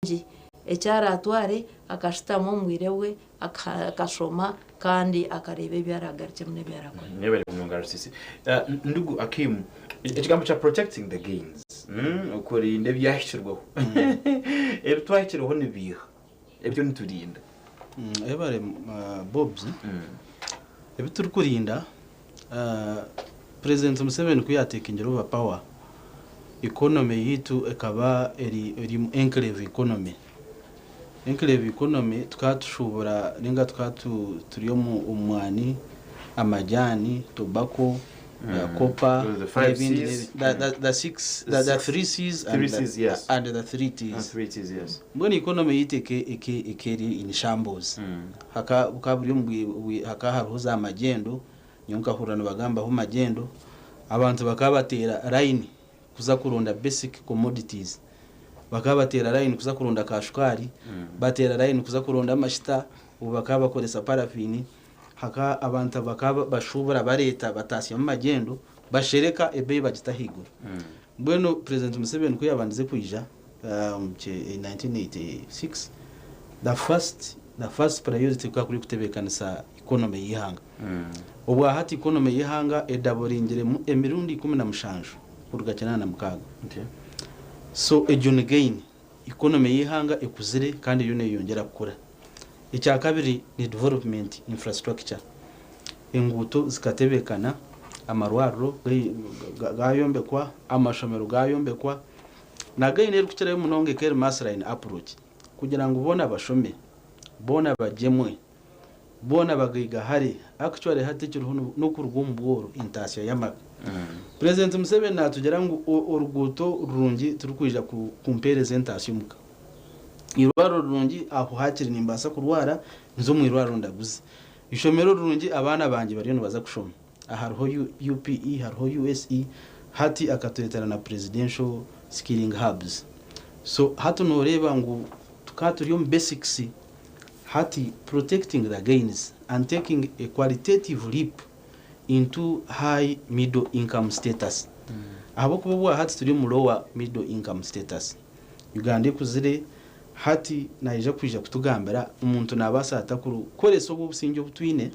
Kirungi eki araatware akashutama omu bwire bwe akashoma kandi akareeba ebi araagarukyemu n'ebi araakore. Mwebare munonga Rusisi. Ndugu Akim, ekigambo kya protecting the gains, okurinda ebyahikirweho. Ebi twahikirweho ni biiha ebi turiyo niturinda? Webare Bobs. Ebi turikurinda, President Museveni ku yateekingire over power, economy yaitu ekaba eri omu enclave economy. Enclave economy tukaba tushuubura ninga tukaba turi omu mwani, amajaani, tobacco, copper The five n'ebindi Cs. The six, the three Cs Three Cs, yes. and the three Ts. And three Ts, yes. Mbwenu economy yaitu eka eri in shambles. Haka bukaba buri omu bwi hakaba hariho za magyendo, nyowe nkahurira nibagambaho magyendo, abantu bakaba bateera layini kuza kuronda basic commodities. Bakaba bateera layini kuza kuronda ka shukaari, bateera layini kuza kuronda amashita, obwo bakaba bakoresa parafiini. Haka abantu bakaba bashuubura bareeta bataasyamu magyendo, bashereka ebeeyi bagita ahaiguru. Mbwenu President Museveni ku yaabandize kwija omu 1986, the first the first priority kukaba kuri kutebeekanisa economy y'eihanga. Obwahati economy y'eihanga edaboringiremu emirundi 17 kuruga 96. So egyo ni gain. Economy y'eihanga ekuzire kandi eriyo neyeyongyera kukura. Ekyakabiri ni development infrastructure. Enguuto zikatebeekana, amarwariro gaayombekwa, amashomero gaayombekwa, na gain erikukirayo munonga eka eri mass line approach kugira ngu boona bashome, boona bagyemwe, boona bagaigahare. Actually hati ekiriho n'okuruga omu bworo entaasya y'amaka. President Museveni naatugira ngu oruguuto rurungi tirurikwija kumpeereza entaasya omuka. Eirwariro rirungi aho haakiri nimbaasa kurwara nze omu irwariro ndaguze. Eishomero rirungi abaana bangye bariyo nibaza kushoma. Hariho UPE, hariho USE, hati akatureetera na Presidential Skilling Hubs. So hati nooreeba ngu tukaba turi omu basics, hati protecting the gains and taking a qualitative leap into high middle income status. Ahabw'okuba obwa hati turi omu lower middle income status. Uganda ekuzire, hati naija kwija kutugambira omuntu nabaasa ata kukoresa obu obusingye obu twine,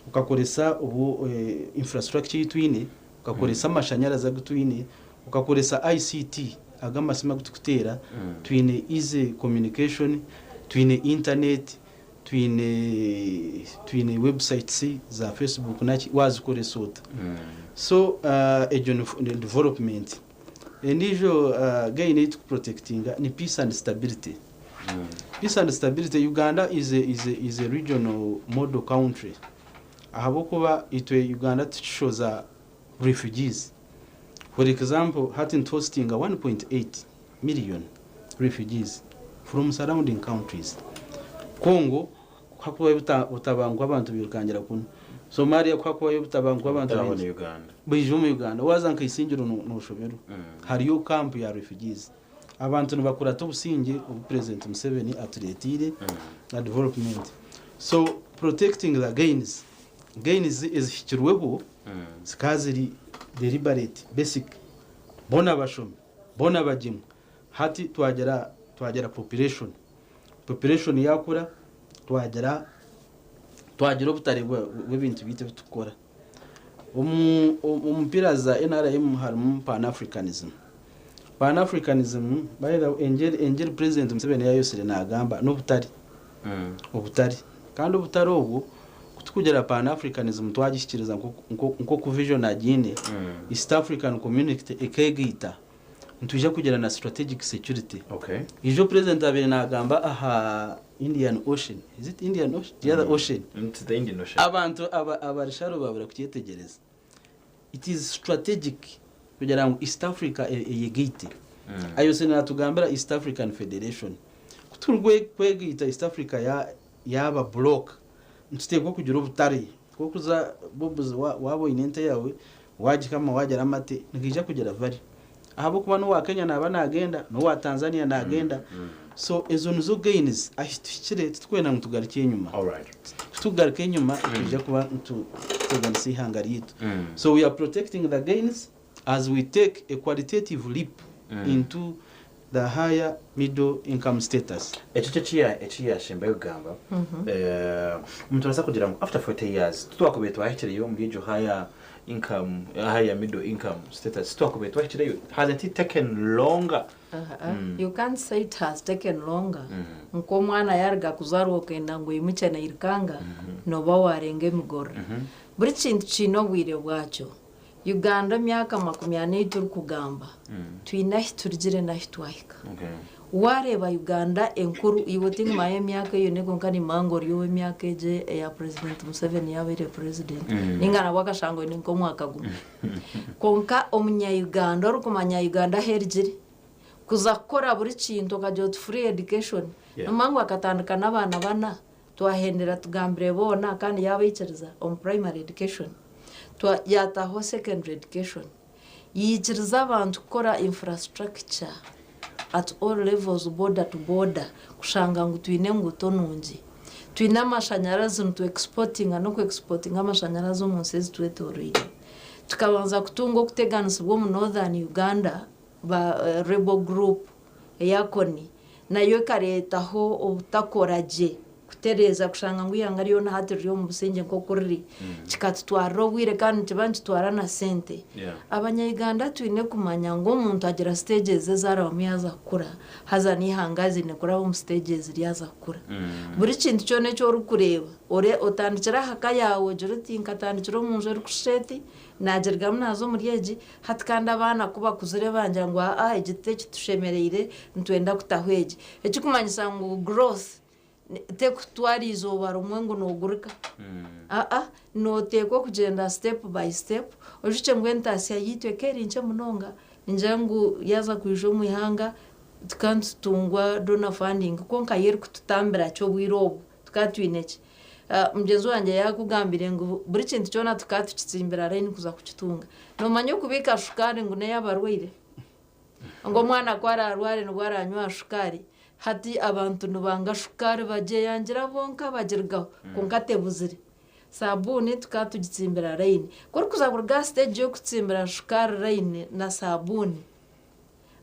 okakoresa obu infrastructure ei twine, okakoresa amashanyarazi agu twine, okakoresa ICT ago amasimu agu turikuteera, twine easy communication, twine internet, twine twine websites za Facebook naki, wazikoresa ota? So egyo ni development. Endiijo gain ei turikuprotectinga ni peace and stability. Peace and stability, Uganda is a, is a, is a regional model country ahabw'okuba itwe Uganda tukishoza refugees. For example, hati nituhostinga 1.8 million refugees from surrounding countries. Congo ku hakubayo obutabanguko abantu bairukangira kunu. Somalia ku hakubayo obutabanguko abantu Bataaha baija omu Uganda. Baija omu Uganda. Waaza nka Isingiro nooshoberwa. Hariyo camp ya refugees. Abantu nibakurata obusingye obu President Museveni atureeteire na development. So protecting the gains, gains ezihikirweho zikaba ziri deliberate, basic. Boona bashome, boona bagyemwe. Hati twagira twagira population, population yakura twagira twagira obutare bw'ebintu byaitu ebi turikukora. Omu omu pillars za nrm harimu Pan Africanism. Pan Africanism by the way engeri engeri President Museveni yaayosire naagamba n'obutare, obutare. Kandi obutare obwo ku turikugira Pan Africanism twagihikiiriza nk'oku vision agiine, East African Community ekeegaita, Nitwija kugira na strategic security. Okay. Ijo president abaire nagamba aha Indian Ocean, is it Indian Ocean? The other ocean. It's the Indian Ocean. Abantu aba abari shallow babura kukyetegyereza. It is strategic kugira ngu East Africa e- eyegaite. Ayose natugambira East African Federation. Ku turi kwegaita East Africa ya yaaba block, nituteekwa kugira obutare. Nk'okuza Bobs wa waaba oine ente yaawe waagikama waagira amate nigaija kugira value ahabw'okuba n'owa Kenya naaba naagenda n'owa Tanzania naagenda so ezo nizo gains ahi tuhikire titurikwenda ngu tugarukye enyima. Ku turikugaruka enyima nitwija kuba nituteganisa eihanga ryaitu. So we are protecting the gains as we take a qualitative leap into. the higher middle income status. Ekyo kyo eki yashembayo kugamba, omuntu arabaasa kugira ngu after 40 years titwakubaire twahikireyo omuri egyo higher income, higher middle income status, titwakubaire twahikireyo? Hasn't it taken longer? You can't say it has taken longer. Nk'omwana yaruga kuzaarwa okenda ngu oimukye nairukanga, nooba waarenga emigorora. Buri kintu kiine obwire bwakyo. Uganda emyaka 40 ei turikugamba, twine ahi turugire n'ahi twahika. Waareeba Uganda enkuru, iwe tindimanya emyaka eyo kwonka nimanya ngu ori ow'emyaka egi eya President Museveni yaabaire president, ninga nabwo akashanga oine nk'omwaka gumwe. Kwonka omunya-Uganda orikumanya Uganda ahu erugire, kuza kukora buri kintu okagira oti free education, nomanya ngu akatandika n'abaana bana, twahendera tugambire boona kandi yaabaikiriza omu primary education. Yaataho secondary education. Yaikiriza abantu kukora infrastructure at all levels, border to border, kushanga ngu twine enguuto nungi. Twine amashanyarazi, nitu exportinga n'oku exportinga amashanyarazi omu nsi ezitwetooroire. Tukabanza kutunga okuteganisibwa omu Northern Uganda ba rebel group eya Kony, nayo ekareetaho obutakora gye kutereeza kushanga ngu eihanga ryona hati riri omu busingye nk'oku riri. Kikatutwarira obwire kandi nikiba nikitwara na sente. Abanya-Uganda twine kumanya ngu omuntu agira stages ezi arabamu yaaza kukura, haza n'eihanga ziine kuraba omu stages ryaza kukura. Buri kintu kyona eki orikureeba, otandikire aha ka yaawe ogire oti nkatandikira omu nju erikushusha eti, naagirugamu naaza omuri egi, hati kandi abaana ku bakuzire bangira ngu aa egi tekitushemereire, nitwenda kutaho egi. Ekikumanyisa ngu growth tekutwara izooba rimwe ngu noogurika. Aa nooteekwa okugyenda step by step, oijukye ngu entaasya yaitu eka eri nkye munonga. Ningira ngu yaaza kwija omu ihanga tukaba nitutungwa donor funding, kwonka yo erikututambira ki obwire obu tukaba twine ki? Mugyenzi wangye yaakugambire ngu buri kintu kyona tukaba tukitsimbira layini kuza kukitunga. Noomanya okubiika shukaari ngu n'ey'abarwaire? Ngu omwana ku araarware nibwo aranywa aha shukaari. Hati abantu nibanga shukaari bagyeyangira bonka bagirugaho, kwonka tebuzire. Saabuuni tukaba tugitsimbira layini. Ku orikuza kuruga aha stage y'okutsimbira shukaari layini na saabuuni,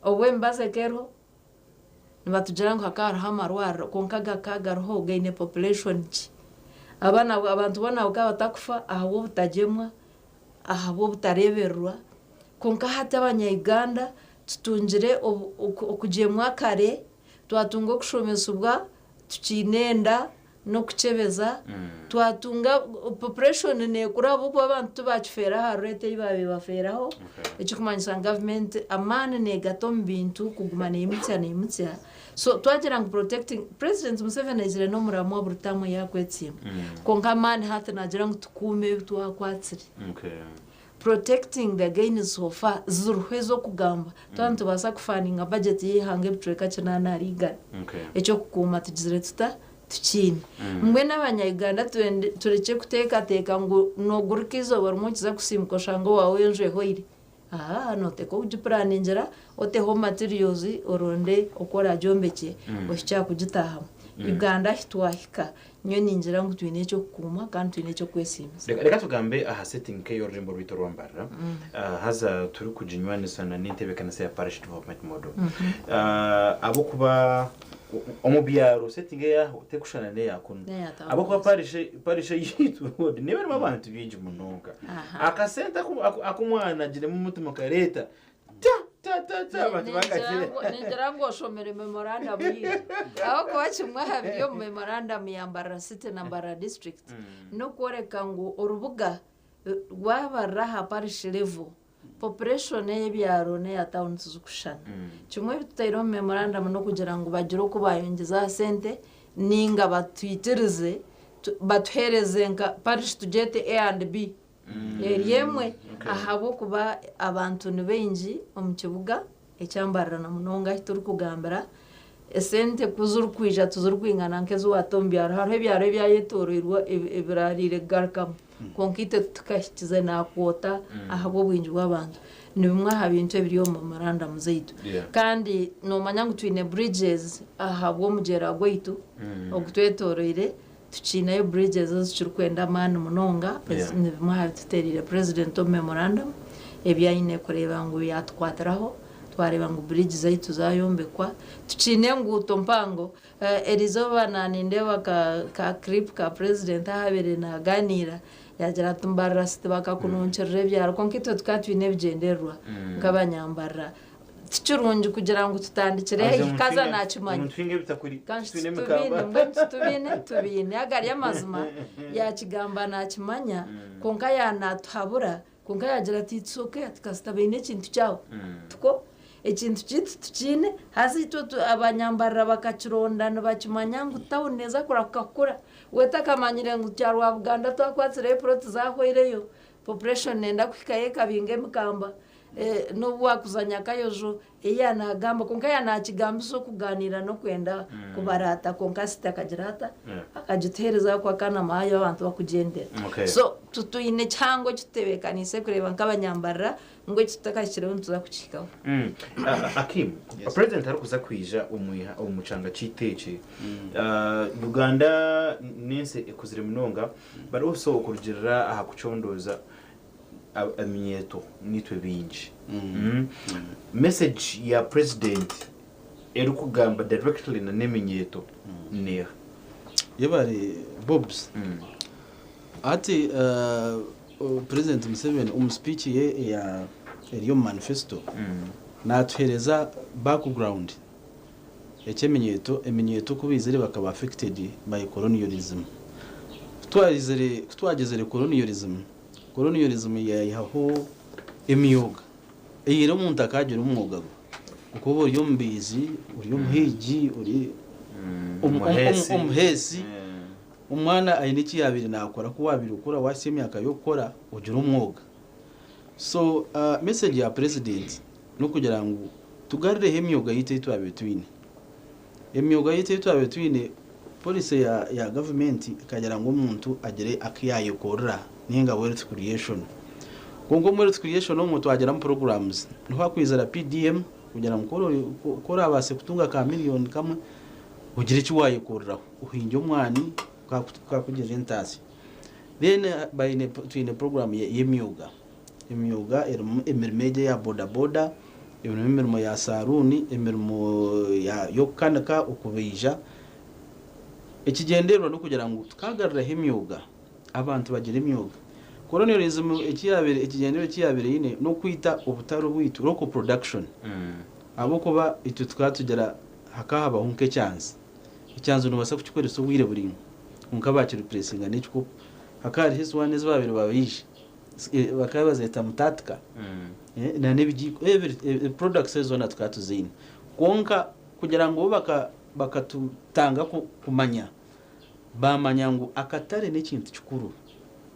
obwo emibazi eka eriho? Nibatugira ngu hakaba hariho amarwariro, kwonka gakaba gariho gaine population ki? Abaana abantu boona bakaba batakufa ahabw'obutagyemwa, ahabw'obutareebererwa, kwonka hati abanya-Uganda tutungire okugyemwa kare, twatunga okushomesibwa tukiine enda n'okukyebeza, twatunga population neekura ahabw'okuba abantu tibakifeera aha rate ei baabaire bafeeraho, ekirikumanyisa ngu gavumenti amaani neegata omu bintu kuguma neimutsya neimutsya. So twagira ngu protecting, President Museveni aizire n'omuramwa buri taamu ei arikwetsimba, kwonka amaani hati naagira ngu tukuume ebi twakwatsire. Protecting the gains so far ziriho ez'okugamba, twaba nitubaasa kufundinga budget y'eihanga ebicweka 8 ahari 100. Eky'okukuuma tugizire tuta? Tukiine. Mbwenu abanya-Uganda turekye kuteekateeka ngu noogurika eizooba rimwe okiza kusiimuka oshange owaawe enju ehwaire. Aa nooteekwa okugipuraningira, oteho materials oronde oku oraagyombekye ohikye aha kugitaahamu. Uganda ahi twahika, nyowe ningira ngu twine eky'okukuuma kandi twine eky'okwesiimisa. Reka tugambe aha setting nk'ey'orurembo rwaitu orwa Mbarara, haza turikuginywanisa na n'entebeekanisa ya Parish Development Model. Ahabw'okuba omu byaro setting eyaaho terikushushana n'eya kunu. N'eya town. Ahabw'okuba parish eyaitu neeba erimu abantu baingi munonga. Akasente aku omwana agiremu omutima kareeta ta ta ta ta abantu bakakire. Ningira ngu oshomire memorandum yaitu. Ahabw'okuba kimwe aha biri omu memorandum ya Mbarara City na Mbarara District n'okworeka ngu orubuga rwaba ruri aha parish level, population ey'ebyaro n'eya town tizikushushana. Kimwe ebi tutaire omu memorandum n'okugira ngu bagire oku bayongyeza aha sente ninga batwikirize batuheereze nka parish tugyete A and B. Eri emwe ahabw'okuba abantu ni baingi omu kibuga ekya Mbarara na munonga ahi turikugambira, esente ku zirikwija tizirikwingana nk'ezi waata omu byaro. Hariho ebyaro ebyayetooroirwe ebirariire kugarukamu, kwonka itwe titukahikize naakwota ahabw'obwingi bw'abantu. Ni bimwe aha bintu ebiri omu memorandum zaitu. Kandi noomanya ngu twine bridges ahabw'omugyera gwaitu ogutwetooroire, tukiineyo bridges ezikirikwenda amaani munonga. Ni bimwe aha bituteereire president omu memorandum ebi aine kureeba ngu yaatukwatiraho. Twareeba ngu bridge zaitu zayombekwa, tukiine enguuto mpango. Erizooba nanindeeba ka clip ka president ahu abaire nagaaniira yagira ati Mbarara City bakakununkirira ebyaro kwonka itwe tukaba twine ebigyendererwa nk'abanyambarara. Tikirungi kugira ngu tutandikire haihi kaza nakimanya. Kanshi titubiine mbwenu titubiine tubiine agari amazima yakigamba nakimanya kwonka yanatuhabura. Kwonka yaagira ati, It's okay, ati kasita baine ekintu kyabo. Tikwo? Ekintu kyaitu tukiine, haza itwe abanyambarira bakakironda nibakimanya ngu tawuni neeza kurahuka kukura. We takamanyire ngu Kyarwabuganda twakwatsireyo puroti zaahweireyo, population neenda kuhikayo ekabinga emikamba, n'obu waakuza Nyakayojo, Ei yaanagamba, kwonka yaanakigambisa okugaaniira n'okwenda kubaraata, kwonka sente akagira ata? Akagituheereza ahakuba akaba naamanya ahu abantu bakugyendera. So twine kihango eki tutebeekaniise kureeba nk'abanyambarira ngu eki tutakahikireho nituza kukihikaho. Akim, Purezidenti arikuza kwija omu kyanga kyaitu eki, Uganda n'ensi ekuzire munonga but also okurugiirira aha kucondooza, Eminyeeto nitwe baingi. Message ya president erikugamba directly na n'eminyeeto neeha? Yebare Bobs. Hati President Museveni omu speech ye eya eri omu manifesto natuhereza background eky'eminyeeto, eminyeeto ku baizire bakaba affected by colonialism. Ku twagizire colonialism, Colonialism yaihaho emyoga. Eira omuntu akaagira omwoga gwe okuba ori omubaizi, ori omuhiigi, ori omuheesi. Omwana aine eki yaabaire naakora ku waabaire okura waahitsya emyaka y'okukora ogira omwoga. So message ya President n'okugira ngu tugarireho emyoga yaitu ei twabaire twine. Emyoga yaitu ei twabaire twine, policy ya gavumenti ekagira ngu omuntu agire aku yaayekorera nainga wealth creation. Kwonka omu wealth creation omwo twagiramu programs, niho hakwizira PDM kugira ngu ku oraabaase kutunga ka million kamwe ogire eki waayekoreraho, ohingye omwani kakugirira entaasya. Then baine twine program y'emyoga. Emyoga erimu emirimo egi eya boda boda, erimu emirimo ya saruuni, emirimo y'okukanika, okubaija. Ekigyendererwa n'okugira ngu tukagaruraho emyoga, abantu bagire emyoga. Colonialism ekigyendererwa eki yaabaire eine n'okwita obutare bwaitu, local production, ahabw'okuba itwe tukaba tugira hakaba habaho nk'ekyanzi. Ekyanzi noobaasa kukikoresa obwire buraingwa kwonka baakiripuresinga n'ekikopo. Hakaba hariho esowaani ezi baabaire babaija. Bakaba bazeeta mutatika na n'ebigiiko products ezo zoona tukaba tuziine kwonka kugira ngu bo bakatutanga kumanya baamanya ngu akatare n'ekintu kikuru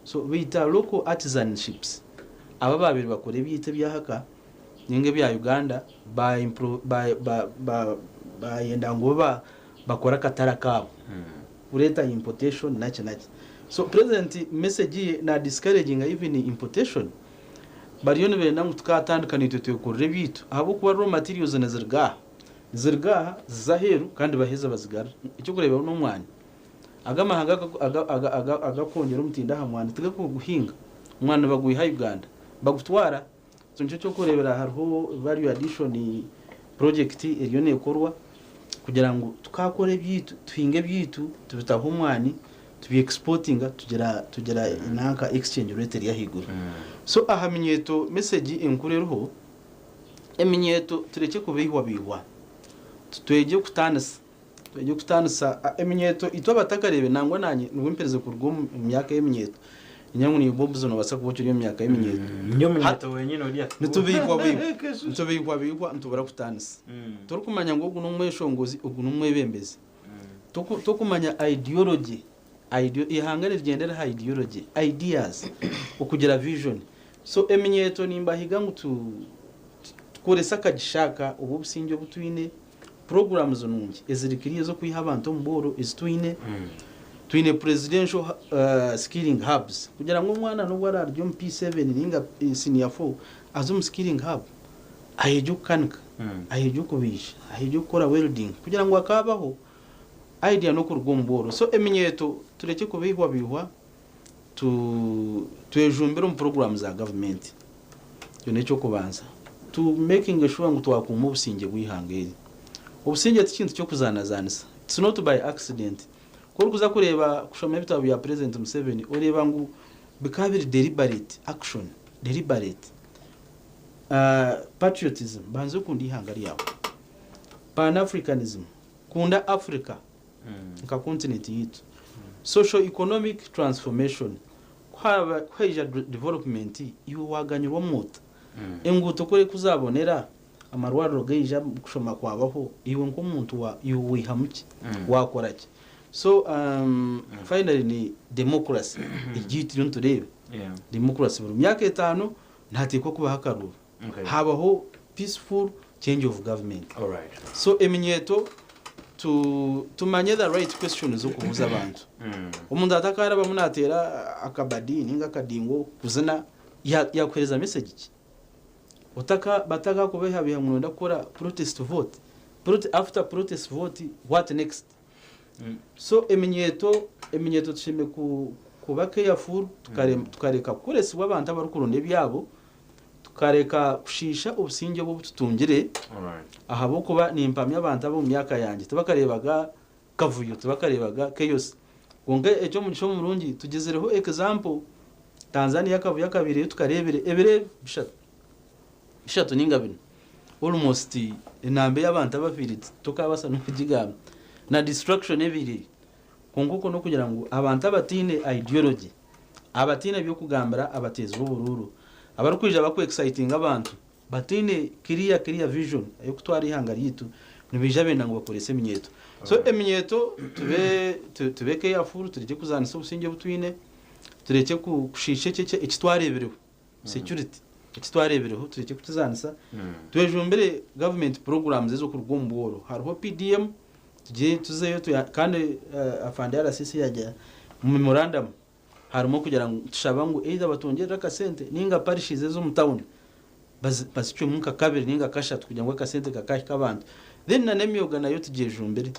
so baita local artisanships abo abaabaire bakora ebyaitu eby'ahaka ninga ebya Uganda bayenda ngu bo bakore akatare akaabo. Kureeta importation naki naki. So president message ye na discouraginga even importation. Bariyo nibenda ngu tukatandika naitwe twekorere ebyaitu ahabw'okuba raw materials niziruga aha. Niziruga aha ziza aheeru kandi baheza bazigarura. Eky'okureeberaho n'omwani. Ago amahanga agakwongyera omutindo aha mwani tigakuguhinga. Omwani nibagwiha Uganda bagutwara. So nikyo ky'okureebera hariho value addition project eriyo neekorwa kugira ngu tukaakora ebyaitu, tuhinge ebyaitu, tubitaho omwani, tubi exportinga tugira tugira nanka exchange rate eri ahaiguru. So aha minyeeto message enkuru eriho, eminyeeto turekye kubeihwabeihwa, twegye kutaanisa. Twegye kutaanisa eminyeeto itwe abatakareebire nangwa naanye nibwo mperize kuruga omu myaka y'eminyeeto niinyega ngu naiwe Bobs noobaasa kuba okiri omu myaka y'eminyeeto. Ndi omunyeeto wenyine ori aha. Nitubeihwabeihwa, nitubeihwabeihwa nitubura kutaanisa. Torikumanya ngu ogu n'omweshongozi ogu n'omwebembezi. Tokumanya ideology, eihanga nirigyendera aha ideology, ideas, okugira vision. So eminyeeto nimbahiga ngu tukorese akagisha aka obu obusingye obu twine. Puroguraamu nungi eziri kiriya ez'okwiha abantu omu bworo ezi twine. Twine Presidential Skilling Hubs kugira ngu omwana n'obu araarugye omu P7 nainga Senior 4 aze omu Skilling Hub ayegye okukanika, ayegye okubaija, ayegye okukora welding kugira ngu akaabaho. Idea n'okuruga omu bworo. So eminyeeto turekye kubeihwabeihwa twejumbire omu puroguraamu za gavumenti. Ekyo n'eky'okubanza. Tu making sure ngu twakuuma obusingye bw'eihanga eri. Obusingye ti kintu ky'okuzaanazaanisa. It's not by accident. Ku orikuza kureeba kushoma ebitabo bya President Museveni oreeba ngu bikaba biri deliberate action, deliberate. Patriotism, banza okunde eihanga ryawe. Pan-Africanism, kunda Africa nka continent yaitu. Socio-economic transformation, ku haaba ku haija development iwe waaganyirwamu ota? Enguuto ku erikuzabonera, amarwariro gaija, okushoma kwabaho, iwe nk'omuntu wa iwe waihamu ki? Waakora ki? So finally ni democracy egi ei turiyo nitureeba. Democracy buri myaka etaano nihateekwa kubaho akaruuru. Habaho peaceful change of government. So eminyeeto tu tumanye the right questions z'okubuuza abantu. Omuntu atakaarabamu naateera akabadi nainga akadingo kuzina, yakuheereza message ki? Otaka batakakubihabiha ngu noyenda kukora protest vote, after protest vote what next? So eminyeeto eminyeeto tushemereire kuba careful tukareka kukoresibwa abantu abarikuronda ebyabo, tukareka kushiisha obusingye obu obututungire ahabw'okuba nimpamya abantu ab'omu myaka yangye tibakareebaga kavuyo, tibakareebaga chaos. Kwonka eky'omugisha omurungi tugizireho example Tanzania akavuyo akabaireyo tukareebire ebiro ebi bishatu, bishatu ninga bina almost enamba ey'abantu abafiire tokaabaasa n'okugigamba na destruction ebaireyo. Kwonka okwo n'okugira ngu abantu abataine ideology, abataine by'okugambira abateezi b'oburuuru, abarikwija baku excitinga abantu bataine clear clear vision ey'okutwara eihanga ryaitu, nibaija benda ngu bakorese eminyeeto. So eminyeeto tube tube careful turekye kuzaanisa obusingye obu twine, turekye kushiisha eki eki twareebireho, security eki twareebireho turekye kukizaanisa, twejumbire government programs ez'okuruga omu bworo. Hariho PDM, tugye tuzeyo kandi afande RCC yaagira omu memorandum harimu okugira ngu nitushaba ngu either batwongyerere akasente ninga parishes ez'omu town bazicwemu nka kabiri ninga kashatu kugira ngu akasente kakahika abantu. Then na n'emyoga nayo tugyejumbire.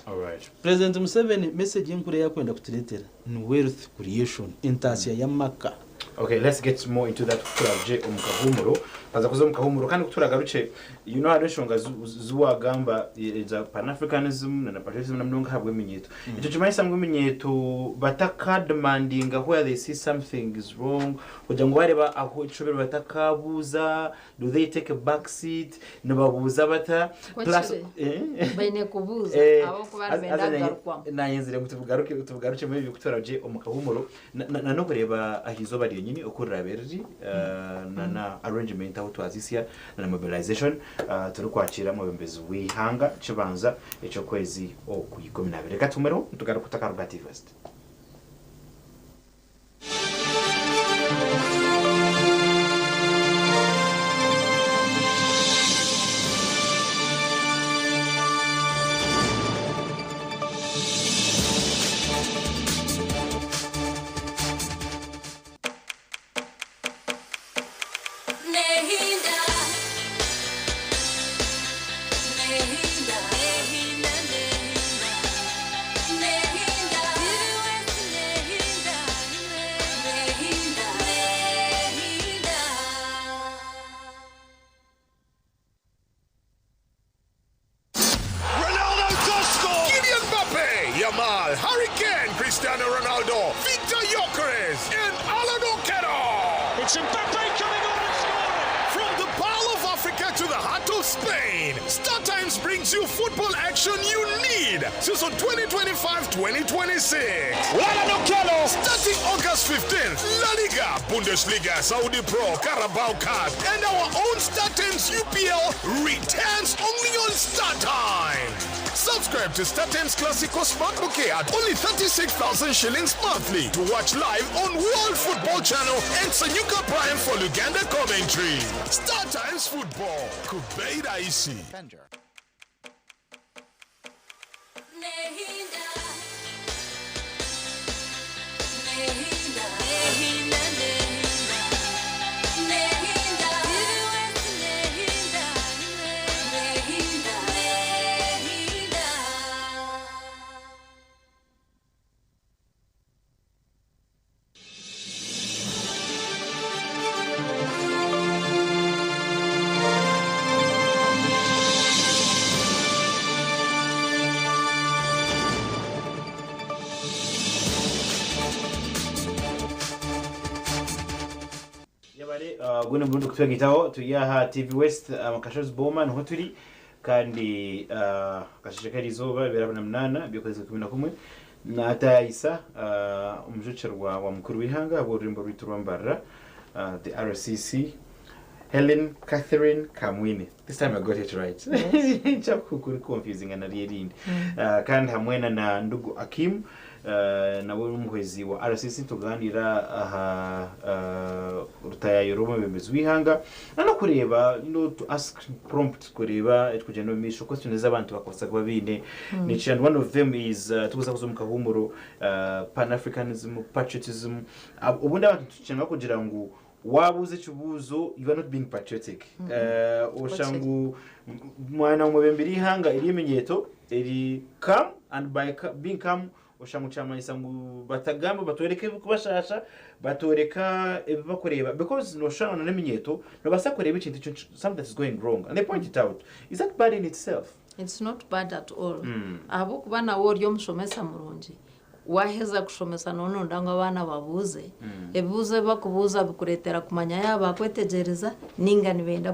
President Museveni message enkuru ei arikwenda kutureetera ni wealth creation, entaasya y'amaka. Okay, let's get more into that kuturagye omu kahuumuro. Twaza kuza omu kahuumuro kandi kuturagaruke, you know hariho enshonga zi wagamba eza Pan-Africanism na na patriotism na munonga ahabw'eminyeeto. Ekyo nikimanyisa ngu eminyeeto batakademandinga where they see something is wrong, kugira ngu bareeba ahu ekishobire batakabuuza, do they take a back seat, nibabuuza bata? Ku Plus, kiri, eh? baine kubuuza Eh, ahabw'okuba haza nibenda haza naanye kugarukwamu. naayenzire ngu tubigaruke tubigarukyemu ebi kuturagye omu kahuumuro. Na n'okureeba aha izooba ryenyini oku riraabe riri na na arrangement ahu twazitsya na mobilization turikwakiira omwebembezi w'eihanga kibanza eky'okwezi Okwikuminaabiri. Reka tuhumereho nitugaruka tutakaruga hati first. Ronaldo does score! Kylian Mbappe, Yamal, Harry Kane, Cristiano Ronaldo, Victor Gyökeres, and Alan Okello! It's Mbappe coming on and scoring! From the Pearl of Africa to the heart of Spain, StarTimes brings you football action you need. Season 2025-2026. Alan Okello! Starting August 15th, La Liga, Bundesliga, Saudi Pro, Carabao Cup, and our own StarTimes UPL returns only on StarTimes. Subscribe to StarTimes Classico Smart Bouquet at only 36,000 shillings monthly to watch live on World Football Channel and Sanyuka Prime for Luganda commentary. StarTimes Football, Kubeira Isi. Ogu n'omurundi kutwegitaho turi aha TV West Kashozi Boma niho turi kandi akasheshe k'erizooba 28 by'okwezi 11 natayisa omujukyerwa wa mukuru w'ihanga ahabw'orurembo rwaitu rwa Mbarara the RCC Helen Catherine Kamwine. This time I got it right. Kuri confusing na erindi. Kandi hamwe na Ndugu Akim nawe n'umuhwezi wa RCC tuganira aha rutayayo rw'omwebembezi w'ihanga no kureba to ask prompt kureba ekugenda omu maisho questions z'abantu bakwasa kuba biine mm. And one of them is tukuza kuza omu kahumuro pan-africanism, patriotism. Obundi abantu tukyanga kugira ngu wabuuza ekibuuzo you are not being patriotic. Oshangu mwana omwebemberi ihanga eri eminyeto eri come and by being come oshangu kyamanyisa ngu batagamba batwereka ebikubashasha batwereka ebibakureba because noshana n'eminyeto nobasa kureba ekintu something that is going wrong and they point it out. Is that bad in itself? It's not bad at all. Ahabw'okuba nawe ori omushomesa murungi waheza kushomesa nononda ngu abaana babuuze ebibuuzo ebi bakubuuza bikureetera kumanya yaaba bakwetegyereza ninga nibenda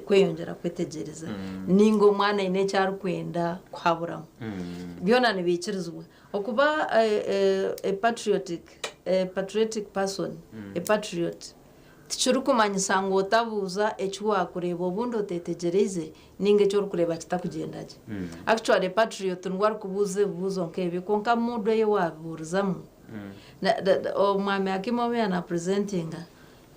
kweyongyera kwetegyereza ninga omwana aine eki arikwenda kuhaburamu byona nibiikirizibwa okuba a patriotic person a patriot tikirikumanyisa ngu otabuuza eki wakureeba obundi otetegyereize ninga eki orikureeba kitakugyenda gye. Actually patriot niwe arikubuuza ebibuuzo nk'ebyo kwonka mood ei wabibuurizamu. Omwami Hakimu obu yanapresentinga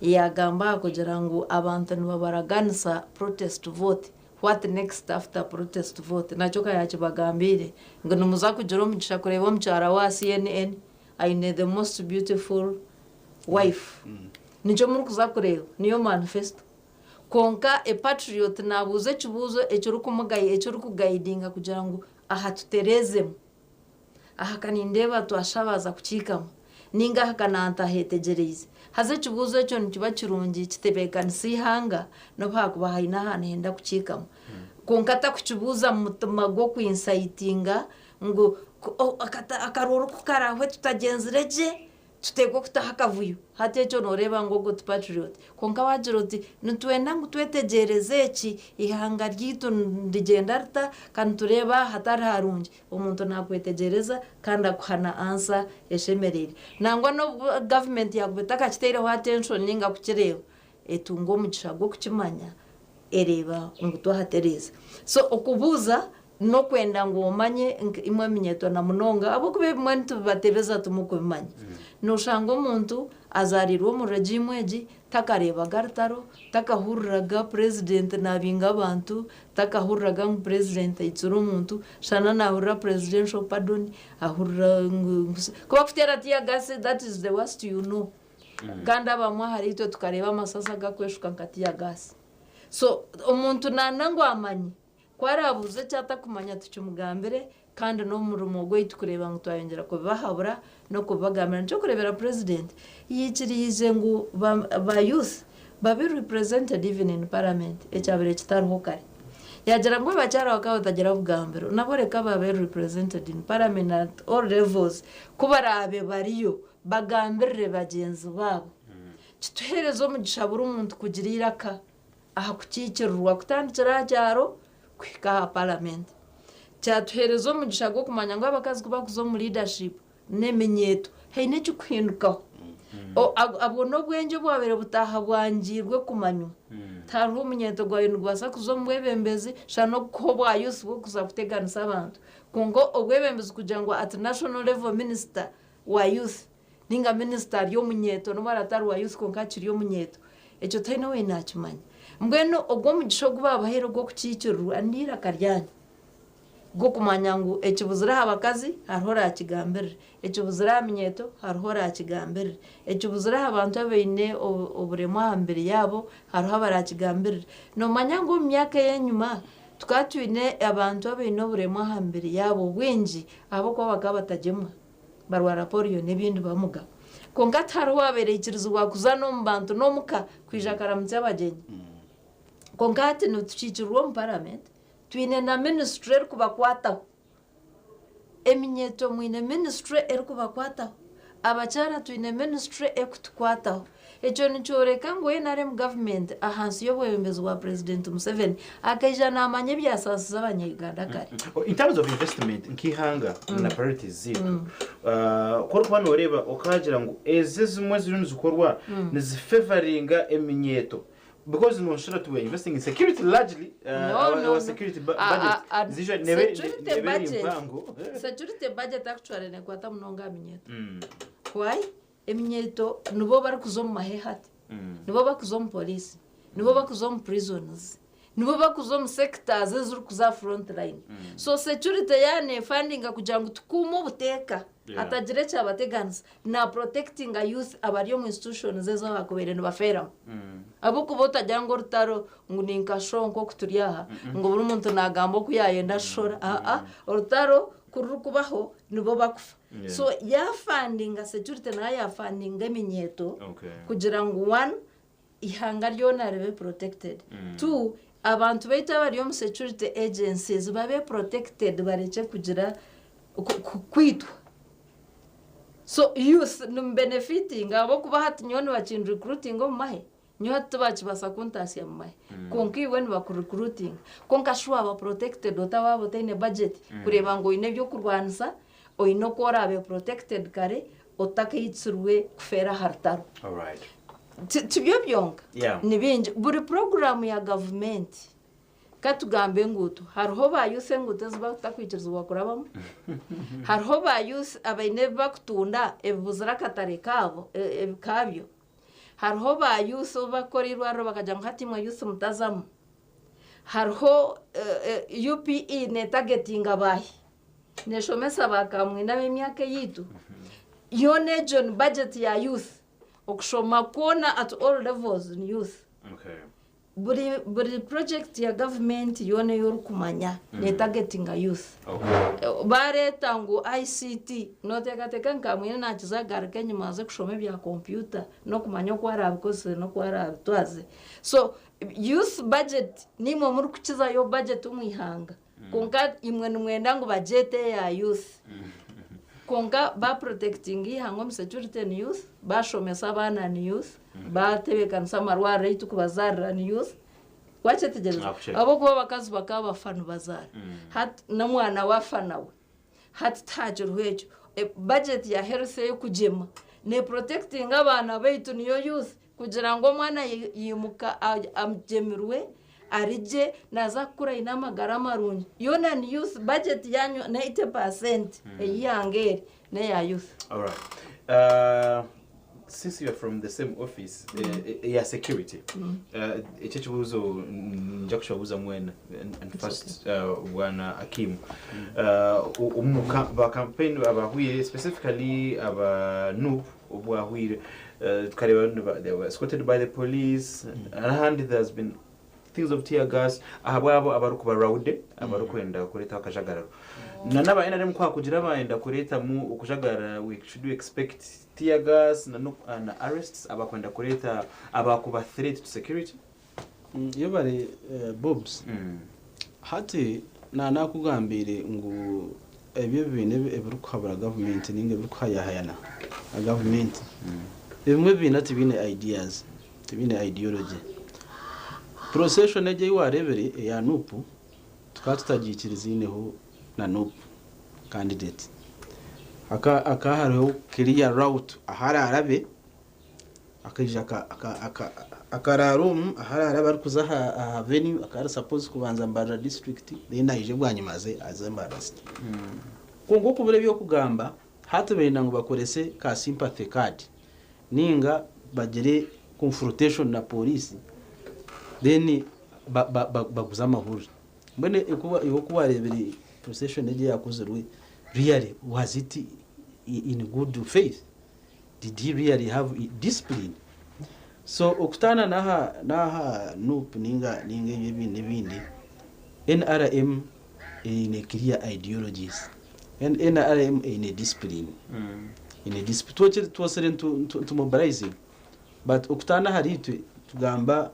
yagamba kugira ngu abantu nibabaraganisa protest vote, what next after protest vote, nakyo kayakibagambiire ngu nimuza kugira omugisha kureeba omukyara wa CNN aine the most beautiful wife. Nikyo murikuza kureeba niyo manifesto. Kwonka a patriot nabuuza ekibuuzo ekirikugaidinga kugira ngu aha tuterezemu aha kanindeeba twashabaza kukiikamu ninga aha kanantahetegyereize haza ekibuuzo ekyo nikiba kirungi kitebeekanisa ihanga nobu hakuba haine ahantu henda kukiikamu. Kwonka takukibuuza mu mutima gw'okwinsayitinga ngu akaruru kukarahwe tutagyenzire gye tuteekwa okutaho akavuyo hati ekyo noreeba ngu ogwo ti patriot. Kwonka wagira oti nitwenda ngu twetegyereze eki ihanga ryaitu nirigyenda rita kandi tureeba hatari harungi omuntu nakwetegyereza kandi akuha na ansa eshemereire. Nangwa n'obu gavumenti yakuba etakakiteireho attention ninga kukireeba etunga omugisha gw'okukimanya ereeba ngu twahatereeza. So okubuuza n'okwenda ngu omanye imwe eminyeto na munonga ahabw'okuba ebimwe nitubibatebeza timukubimanya. Noshanga omuntu azarirwe omu regime egi takareebaga rutaro takahuriraga president nabinga abantu takahuriraga ngu president aitsire omuntu shana nahurira presidential pardon ahurira ngu kuba kuteera tear gas that is the worst you know. Kandi abamwe ahari itwe tukareeba amasasi agakweshuka nka tear gas. So omuntu nana ngu amanye ku arabuuza eki atakumanya tukimugambire kandi n'omurimo gwaitu kureeba ngu twayongyera kubibahabura n'okubibagambira. Nikyo kureebera president yiikiriize ngu ba youth babe represented even in parliament ekyabire kitariho kare. Yagira ngu abakyara bakaba batagira bugambiro nabo reka babe represented in parliament at all levels ku baraabe bariyo bagambirire bagyenzi baabo. Kituheereza omugisha buri muntu kugira eiraka aha kukiikirirwa kutandikira aha kyaro kuhika aha parliament. Kyatuheereza omugisha gw'okumanya ngu abakazi ku bakuza omu leadership n'eminyeeto haine ekikuhindukaho. Abwo n'obwengye obwabaire butaha bwangirwe kumanywa. Tihariho omunyeeto gwawe nigubaasa kuza omu bwebembezi shana n'okuha obwa youth bw'okuza kuteganisa abantu. Kwonka obwebembezi kugira ngu at national level minister wa youth ninga minister ari omunyeeto nobu aratari wa youth kwonka akiri omunyeeto ekyo tihaine owaine nakimanya. Mbwenu ogwo omugisha ogu babahaire ogw'okukiikirirwa n'eiraka ryanyu gw'okumanya ngu ekibuzire aha bakazi hariho orakigambirire, ekibuzire aha minyeeto hariho orakigambirire, ekibuzire aha bantu abaine oburemu aha mibiri yaabo hariho abarakigambirire. Noomanya ngu omu myaka ey'enyima tukaba twine abantu abaine oburemu aha mibiri yaabo bwingi ahabw'okuba bakaba batagyemwa barwara polio n'ebindi bamuga. Kwonka tihariho owabaire aikirizibwa kuza n'omu bantu n'omuka kwija akaramutsa abagyenyi. Kwonka hati nitukiikirirwa omu parliament twine na ministry erikubakwataho. Eminyeeto mwine ministry erikubakwataho. Abakyara twine ministry ekutukwataho. Ekyo nikyoreka ngu NRM government ahansi y'obwebembezi bwa President Museveni akaija namanya ebyasaasize abanya-Uganda kare. In terms of investment nk'eihanga na priorities zaitu, ku orikuba nooreeba okagira ngu ezi ezimwe eziriyo nizikorwa nizifavoringa eminyeeto because noshusha oti we are investing in security largely, No, our, no, our no. security budget is usually Security nebe eri budget. mpango. Security budget actually nekwata munonga aha minyeeto. Why? Eminyeeto nibo barikuza omu mahe hati, nibo barikuza omu police, nibo barikuza omu prisons, nibo barikuza omu sectors ezirikuza aha front line. So security yaaba nefandinga kugira ngu tukuume obuteeka hatagira ekyabateganisa, na protectinga youth abari omu institutions ezo abakubaire nibafeeramu. Ahabw'okuba otagira ngu orutaro ngu ni nka show nk'oku turi aha, ngu buri muntu naagamba oku yaayenda ashora. Aa, orutaro ku rurikubaho nibo bakufa. So yaafandinga security nayo yaafandinga eminyeeto kugira ngu one, ihanga ryona ribe protected. Two, abantu baitu abari omu security agencies babe protected barekye kugira kwitwa. So youth nimubenefitinga ahabw'okuba hati nyowe nibakinrecruitinga omu mahe, nyowe hati tibakibaasa kuntaasya mu mahe. Kwonka iwe nibakurecruitinga. Kwonka shi waaba protected ota waaba otaine budget kureeba ngu oine eby'okurwanisa, oine oku oraabe protected kare otakaitsirwe kufeera aha rutaro. Tibyo byonka, ni bingi. Buri puroguraamu ya gavumenti, katugambe enguuto, hariho ba youth enguuto ezi batakwikirizibwa kurabamu, hariho ba youth abaine ebi bakutunda ebibuzire akatare kaabo kabyo, hariho ba youth obu bakukora eirwariro bakagira ngu hati imwe youth mutazamu, hariho UPE netargetinga baahi, neshomesa ba kamwine ab'emyaka eyaitu. Yoona egyo ni budget ya youth, okushoma kwona at all levels ni youth. Buri project ya gavumenti yoona ei orikumanya netargetinga youth. Bareeta ngu ICT, nooteekateeka ngu Kamwine naakiza kugaruka enyima aze kushoma ebya kompyuta n'okumanya oku araabikozese n'oku araabitwaze. So youth budget niimwe murikukizayo budget omu ihanga. Kwonka imwe nimwenda ngu bagyete eya youth. Kwonka baprotectinga eihanga omu security ni youth, bashomesa abaana ni youth, batebeekanisa amarwariro ei turikubazaarira ni youth. Wakyetegyereza? Nakukyeta. Ahabw'okuba abakazi bakaba bafa nibazaara. Hati n'omwana waafa nawe. Hati tihakiriho ekyo. Budget ya health ey'okugyema neprotectinga abaana baitu niyo youth kugira ngu omwana yimuka agyemirwe arigye naaza kukura aine amagara marungi. Yoona ni youth budget yanyu na 80% ey'eihanga eri n'eya youth. All right. Since you are from the same office ya security, ekyo ekibuuzo nja kukibabuuza mwena and first bwana Akim. Omu ba campaign abahwire, specifically aba NUP obwahwire, tukareba they were escorted by the police and there's been things of tear gas ahabwabo abarikuba rowdy, abarikwenda kureetaho akajagararo, na n'aba NRM kwa kugira bayenda kureetamu okujagarara, we should we expect tear gas na, no, na arrests abakwenda kureeta abakuba threat to security? Iyo bari Bobs, hati nanakugambire ngu ebyo ebintu ebirikuhabura gavumenti ninga ebirikuhayahayana na gavumenti, ebimwe ebibiina tibiine ideas, tibiine ideology. Procession egyo ei wareebire eya NUP, tukaba tutagiikiriziineho na NUP candidate. Aka hariho clear route ahararabe, akaija akaraara omu ahararabe arikuza aha venue, akaba ari suppose kubanza Mbarara district, then aije bwanyima aze Mbarara city. Kwonka okubura ebyokugamba, hati benda ngu bakorese ka sympathy card ninga bagire confrontation na police, then baguze amahurire. Mbwenu iwe oku wareebire procession egyo eyakozirwe, really was it in good faith? Did he really have discipline? So okutaana n'aha NUP ninga ebyo ebindi n'ebindi, NRM eine clear ideologies. NRM eine discipline. Eine discipline. Twosire ntu mobilizing. But okutaana ahari itwe tugamba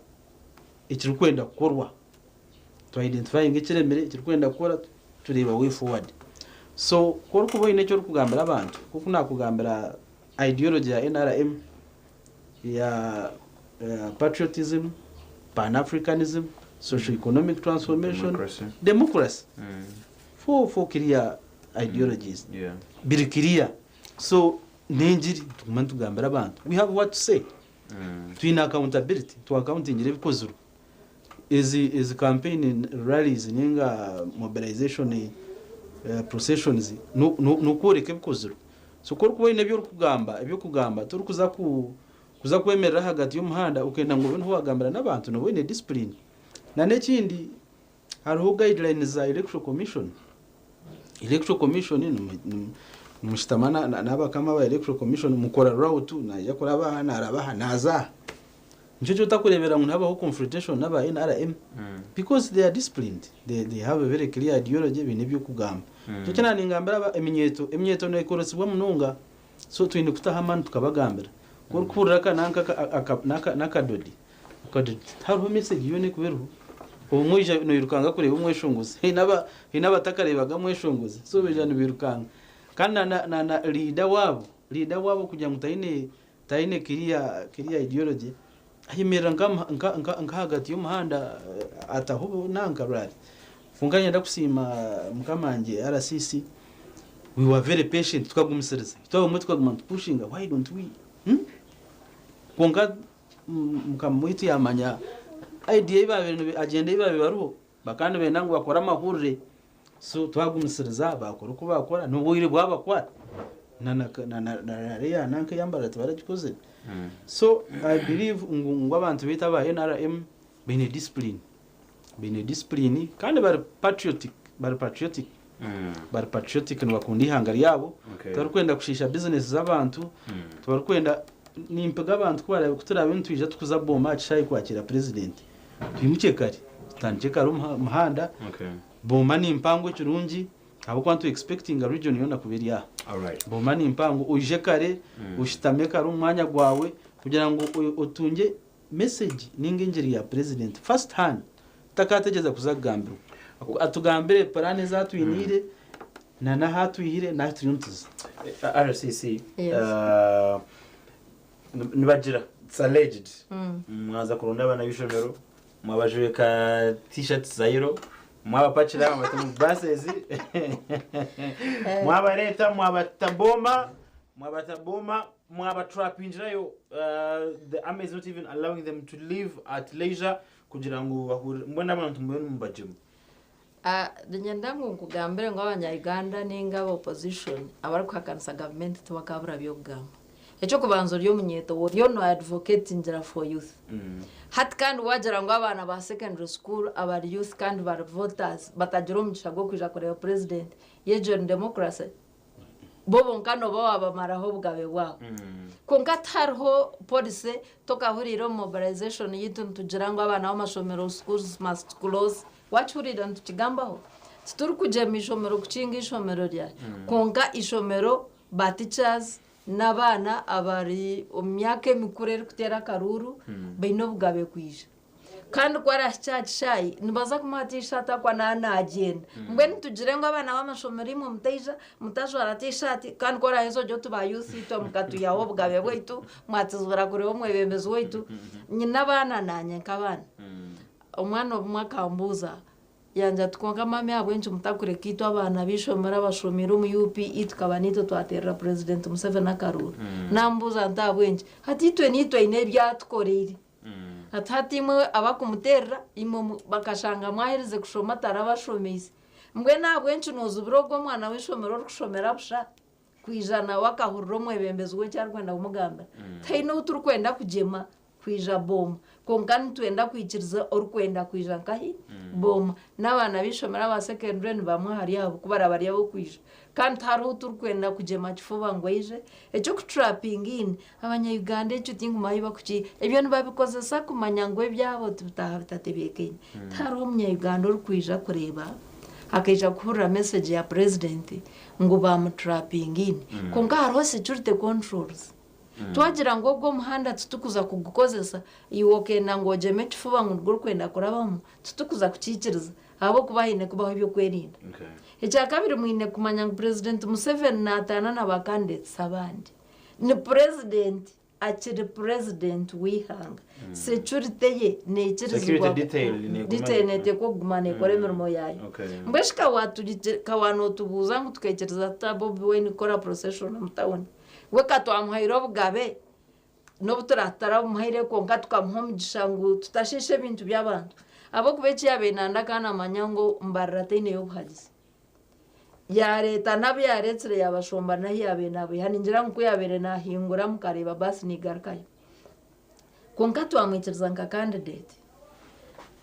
ekirikwenda kukorwa. Tu identifying ekiremire, ekirikwenda kukora, tureeba way forward. So ku orikuba oine eki orikugambira abantu, nkoku nakugambira Ideology ya NRM ya patriotism, pan-Africanism, socio-economic transformation, Democracy. Democracy. Four clear ideologies. Biri clear. So n'engiri tuguma nitugambira abantu. We have what to say. Twine accountability, twa-accountingira ebikozirwe. Ezi campaign rallies ninga mobilization processions n'okworeka ebikozirwe. So ku orikuba oine ebi orikugamba ebyokugamba torikuza ku kuza kwemerera ahagati y'omuhanda okenda ngu obe niho wagambira n'abantu, noba oine discipline. Na n'ekindi, hariho guidelines za Electoral Commission. Electoral Commission nimushutama n'abakama ba Electoral Commission, mukora route, naija kuraba aha, naraba aha, naza aha. Nikyo kyotakureebera ngu nihabaho confrontation n'aba NRM, because they are disciplined, they have a very clear ideology, baine ebyokugamba. Nikyo kyona ningambira eminyeeto neekoresibwa munonga, so twine kutaho amaani tukabagambira. Ku orikuhurira aka nanka n'akadodi akadodi, hariho message yoona ekuba eriho. Obumwe oija noirukanga kureeba omweshongozi, haine abatakareebaga mweshongozi, so baija nibirukanga. Kandi na leader waabo kugira ngu taine clear ideology, ayemerera nka ahagati y'omuhanda, ataho nanka rally. Kwonka niinyenda kusiima mukama wangye RCC, we were very patient, tukagumisiriza. Twabamwe tukaguma nitupushinga, why don't we? Kwonka mukama waitu yamanya idea ei baabaire agenda ei baabaire bariho, bakaba nibenda ngu bakore amahurire. So twagumisiriza, bakora oku bakora n'obwire bwabakwata. Na rally ya nanka eyambara tibaragikozire. So I believe ngu abantu baitu aba NRM baine discipline. Baine discipline kandi bari patriotic, bari patriotic. Bari patriotic, nibakunda ihanga ryabo. Tibarikwenda kushiisha business z'abantu. Tibarikwenda, nimpiga abantu ku turaabe nitwija tukuza Booma aha kishaayi kwakira president. Twimukye kare, tutandike kare omuhanda. Booma ni mpango ekirungi ahabw'okuba nitu expectinga region yoona kuba eri aha. Booma ni mpango, oije kare, oshutame kare omu mwanya gwawe kugira ngu otungye message ninga engiri ya president first hand, tutakateegyeza kuza kugambirwa. Atugambire plan ezi atwiniire na n'ahu atwihire n'ahu turiyo nituza. RCC, Yes. Nibagira, it's alleged, mwaza kuronda abaana b'ishomero, mwabajweka T-shirts za yellow, mwabapakira, mwabata mu buses, mwabareta, mwabata Boma, mwabata Boma, mwabatrapingirayo. The army is not even allowing them to leave at leisure kugira ngu bahure mbona abantu mbone mubajemu. Ah, niinyenda ngu nkugambire ngu Abanya-Uganda ninga aba opposition abarikuhakanisa gavumenti tibakabura by'okugamba. Ekyokubanza, ori omunyeeto, oriyo no advocatingira for youth. Hati kandi wagira ngu abaana ba secondary school abari youth kandi bari voters batagira omugisha gw'okwija kureeba president, yegyo ni democracy? Bo bonka noba wabamaraho obugabe bwabo. Kwonka tihariho policy tokahuriire omu mobilization yitu nitugira ngu abaana b'amashomero, schools must close. Wakihuriire nitukigambaho? Titurikugyema ishomero kukinga ishomero ryawe, kwonka ishomero ba teachers n'abaana abari omu myaka emikuru erikuteera akaruru baine obugabe kwija. Kandi ku arahikya aha kishaayi nibaza kumuha T-shirt akwa naagyenda. Mbwenu tugire ngu abaana b'amashomero imwe mutaija, mutajwara T-shirt, kandi ku oraheza ogire oti ba youth itwe mukatuihaho obugabe bwaitu, mwatuzibira kureeba omwebembezi waitu. Nyine abaana naanye nk'abaana. Omwana obumwe akambuuza yangira ati, "Kwonka mummy, ahabw'enki mutakureka itwe abaana b'eishomero abashomiire omu UPE tukaba niitwe twateerera President Museveni akaruuru?" Nambuuza nti, "Ahabw'enki?" Hati itwe niitwe aine ebyatukoreire. Ati hati imwe abakumuteerera imwe bakashanga mwaherize kushoma atarabashomeise. Mbwenu ahabw'enki noozibira ogwo omwana w'eishomero orikushomera busha kwija nawe akahurira omwebembezi we eki arikwenda kumugambira? Tihaine ou turikwenda kugyema kwija Booma, kwonka nitwenda kwikiriza orikwenda kwija nkahi Booma. N'abaana b'eishomero aba secondary ni bamwe ahari abo ku baraba bari ab'okwija. Kandi tihariho ou turikwenda kugyema kifuba ngu aije. Eky'okutrapinga in Abanya-Uganda ekyo tinkumanya ahu bakukiiha. Ebyo nibabikozesa kumanya ngu ebyabo tibitaaha bitatebeekaine. Tihariho omunya-Uganda orikwija kureeba akaija kuhurira message ya president ngu bamutrapinga in. Kwonka hariho security controls. Twagira ngu ogwo omuhanda titukuza kugukozesa, iwe okenda ngu ogyeme ekifuba ngu nigwo orikwenda kurabamu, titukuza kukiikiriza ahabw'okuba haine kubaho eby'okwerinda. Ekyakabiri, mwine kumanya ngu President Museveni naataana na ba candidates abandi. Ni purezidenti akiri purezidenti w'eihanga. Security ye neikirizibwa Security detail neeguma- detail neeteekwa okuguma neekora emirimo yaayo. Okay. Mbwenu shi ka waanotubuuza ngu tukaikiriza tuta Bobi Wine kukora procession omu tawuni? We ka twamuhaire obugabe n'obu turaataramuhaire kwonka tukamuha omugisha ngu tutashiisha ebintu by'abantu. Ahabw'okuba eki yaabaire nayenda akaba naamanya ngu Mbarara teineyo obuhagizi. Yaareeta n'abu yaareetsire yaabashomba n'ahu yaabaire naabaiha. Ningira ngu ku yaabaire naahingura mukareeba baasi neegarukayo. Kwonka twamwikiriza nka candidate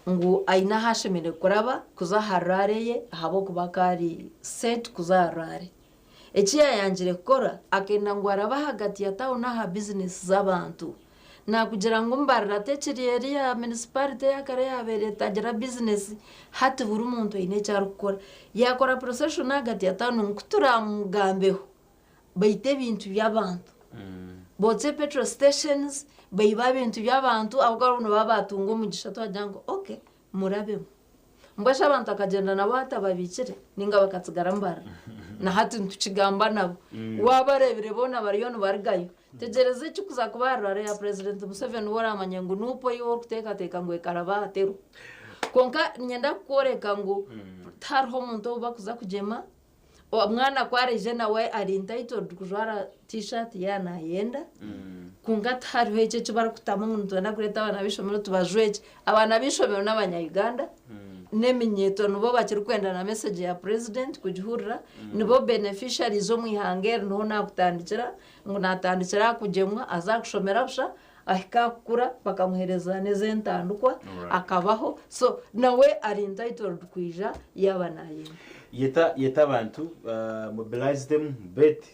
ngu aine ahu ashemereire kuraba kuza aha rally ye ahabw'okuba akaba ari set kuza aha rally. Eki yaayangire kukora akenda ngu arabe ahagati ya tawuni aha bizinesi z'abantu. Naakugira ngu Mbarara tekiri eriya municipality eya kare eyaabaire etagira bizinesi, hati buri muntu aine eki arikukora. Yaakora procession ahagati ya tawuni ngu ku turaamugambeho baite ebintu by'abantu. Bookye petrol stations, baibe ebintu by'abantu ahabw'okuba bo nibaba baatunga omugisha twagira ngu okay murabemu. Mbwenu shi abantu akagyenda nabo hati ababiikire nainga bakatsigara Mbarara? Na hati nitukigamba nabo. Waaba oreebire boona bariyo nibarugayo. Tegyereza ekirikuza kuba aha rurara ya Purezidenti Museveni waaba oramanya ngu nuupu ei orikuteekateeka ngu ekaraba aha teriho. Kwonka niinyenda kukworeka ngu tihariho omuntu ou barikuza kugyema. Omwana ku araije nawe ari entitled kujwara T-shirt yaaba naayenda. Kwonka tihariho ekyo eki barikutamu ngu nitwenda kureeta abaana b'eishomero tubajwekye. Abaana b'eishomero n'abanya-Uganda, n'eminyeeto nibo bakirikwenda na message ya president kugihurira, nibo beneficiaries omu ihanga eri niho naakutandikira, ngu naatandikira aha kugyemwa aze aha kushomera busha, ahike aha kukura bakamuheereza n'ez'entandikwa akabaho, so nawe ari entitled kwija yaaba naayenda. Yeta yeta abantu, mobilize them, bet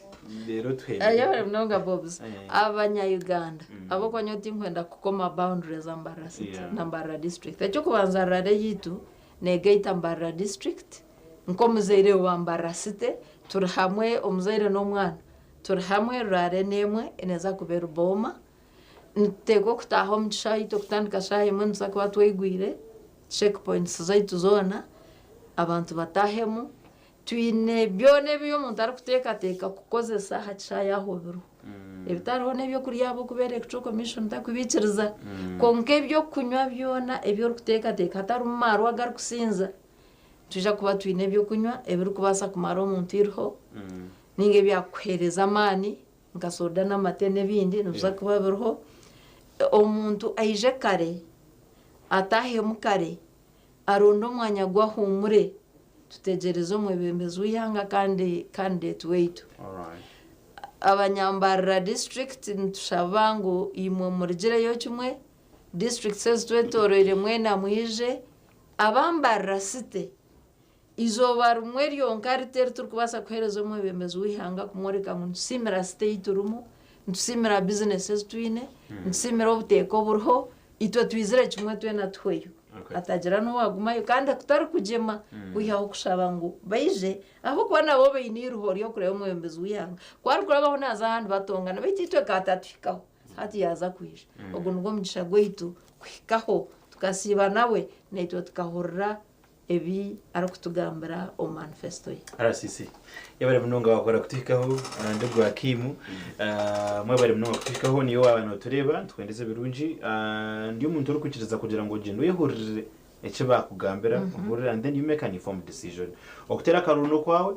reero tuhendere. Ayebare munonga Bobs. Eh. Abanya Uganda ahabw'okuba nyowe tinkwenda kukoma boundary za Mbarara city Yeah. na Mbarara district. Eky'okubanza rurara eyaitu neegaita Mbarara district nk'omuzaire wa Mbarara city turi hamwe omuzaire n'omwana turi hamwe rurara n'emwe neeza kuba eri Booma. Nituteekwa okutaaha omu kishaayi itwe kutandika shaaha emwe nituza kuba twegwire check points zaitu zoona abantu bataahemu. Twine byona ebi omuntu arikuteekateeka kukozesa aha kishaayi aho biriho. Ebitariho n'ebyokurya ahabw'okuba Electoral Commission terikubiikiriza. Kwonka ebyokunywa byona ebi orikuteekateeka hatarimu maarwa agarikusinza, nitwija kuba twine ebyokunywa ebirikubaasa kumara omuntu eiriho nainga ebyakukuheereza amaani nka soda n'amate n'ebindi nibiza kuba biriho. Omuntu aije kare, ataahemu kare, aronde omwanya gwe ahuumure, tutegyereze omwebembezi w'eihanga kandi candidate waitu. Abanyambarara district nitushaba ngu imwe murugireyo kimwe, districts ezitwetoroire mwena mwije, aba Mbarara city Eizooba rimwe ryonka riti eri turikubaasa kuheereza omwebembezi w'eihanga kumworeka ngu nitusiimira site ei turimu, nitusiimira bizinesi ezi twine, nitusiimira obuteeka oburiho, itwe twizire kimwe twena tuhweyo. Hatagira n'owaagumayo kandi kutari kugyema kwihaho okushaba ngu baije ahabw'okuba nabo baine eiriho ry'okureeba omwebembezi w'eihanga. Ku arikurabaho naaza ahandi batongana beitu itwe kaatatuhikaho hati yaaza kwija. Ogwo nigwo mugisha gwaitu kuhikaho tukasiiba nawe naitwe tukahurira ebi arikutugambira omu manifesto ye. RCC yebare munonga wakora kutuhikaho ndi gwa Kim mwebare munonga kutuhikaho niiwe waba notureeba nitukwendeza ebirungi ndi omuntu orikwikiriza kugira ngu ogyende oyehurire eki bakugambira ohurire and then you make an informed decision okuteera akaruru nokwawe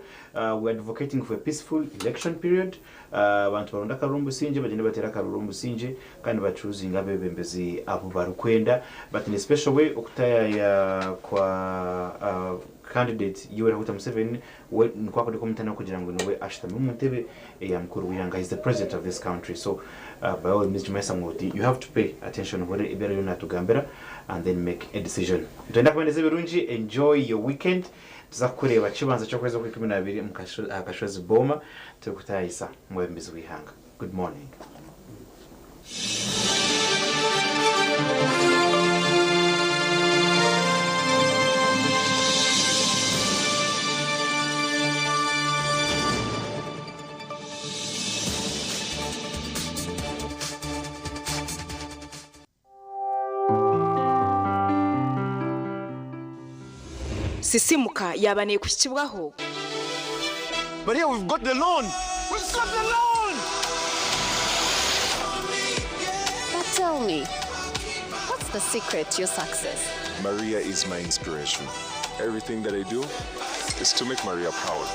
we advocating for a peaceful election period Abantu baronde akaruru omu busingye, bagyende bateere akaruru omu busingye kandi bacuuzinge abeebembezi abu barikwenda. But in a special way, okutayaaya kwa candidate Yoweri Kaguta Museveni we nikwo akuri kw'omutaano kugira ngu niwe ashutami omu ntebe eya mukuru w'eihanga. He is the president of this country so by all means nikimanyisa ngu oti you have to pay attention ohurire ebi ariyo natugambira and then make a decision. Nitwenda kubendeza ebirungi, enjoy your weekend. Tuza kukureeba kibanza ky'okwezi okw'ikumi n'abiri aha Kashozi Boma turikutaayisa omwebembezi w'eihanga. Good morning. Sisimuka yaaba neekuhikibwaho. But here we've got the loan! We've got the loan! Tell me, what's the secret to your success? Maria is my inspiration. Everything that I do is to make Maria proud.